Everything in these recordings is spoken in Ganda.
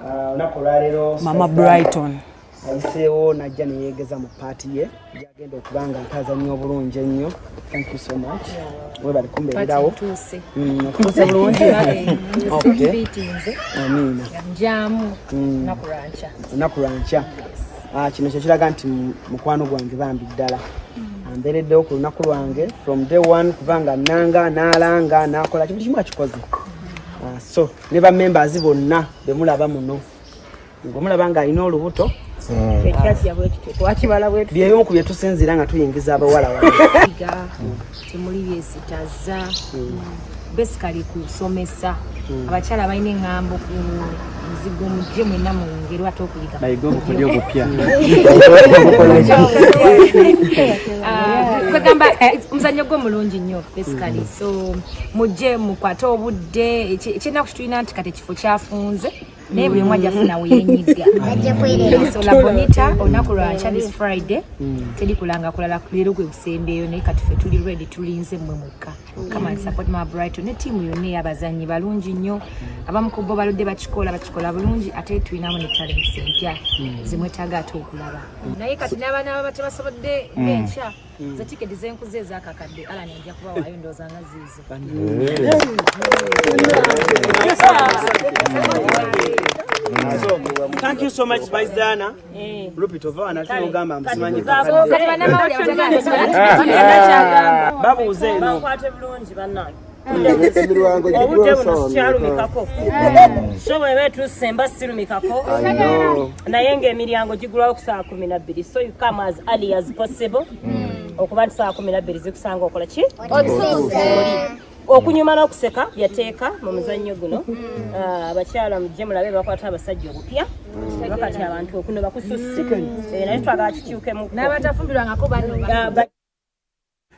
Olunaku olwaleero Mama Brighton ayiseewo najja neyeegeza mu part ye gyagenda okuba nga ntazanya obulungi ennyo. Thank you so much, webali kumbeererawo. Otuuse bulungi. Okay. Amiina. Njamu lunaku lwankya. Olunaku lwankya. Kino kyekiraga nti mukwano gwange bambi ddala ambeereddewo ku lunaku lwange from day one, kubanga nanga n'alanga n'akola buli kimu akikoze. So ne ba members bonna bemulaba muno, ng'omulaba ng'alina olubuto. Ekyajja bwekityo, twakibala bwetu. Byebimu ku byetusinziira nga tuyingiza abawala wano. Yiga, temuli byesitaza, basically kusomesa abakyala balina eŋŋambo ku muzigo. Mujje mwenna mwongerwe ate okuyiga. Bayiga obukodyo obupya. Kwegamba omuzannyo gwo mulungi nnyo basically, so mujje mukwate obudde. Ekyenaku kitulina nti kati ekifo kyafunze, naye buli omu ajja funa weyenyiga. So La Bonita, olunaku lwankya, this Friday, teri kulanga kulala, leero gwe gusembeeyo, naye kati ffe tuli ready, tulinze mmwe mwekka. Come and support my Brighton ne ttiimu yonna ey'abazannyi balungi nnyo. Abamu ku bo baludde bakikola, bakikola bulungi, ate tulinamu ne talents empya zemwetaaga ate okulaba. Naye kati n'abaana baba tebasobodde ng'enkya, ze tiketi zenkuze ezakakadde, Alan ajja kubawaayo, ndowooza nga ziizo. So, thank you so much, Spice Diana. Lupita, ova wano ate n'ogamba mbusimanyi. Kati bannamawulire babuuze eno. Bankwate bulungi bannange. Emirwango. Obudde buno sikyalumikako, so bweba etuuse mba sirumikako, naye ng'emiryango gigulwawo ku saa 12, so you come as early as possible okuba nti saa 12 zikusanga okola ki? Okunyuma n'okuseka byateeka mu muzannyo guno. Abakyala mujje mulabe bakwata abasajja obupya bakati abantu okuno bakususse. Naye twagala kikyukemu. N'abatafumbirwangako bano.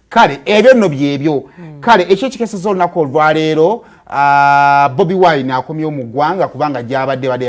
Kale ebyo nno byebyo. Kale ekyo ekikeseza olunaku olwaleero, Bobi Wine akomyewo mu ggwanga kubanga gyabadde badde.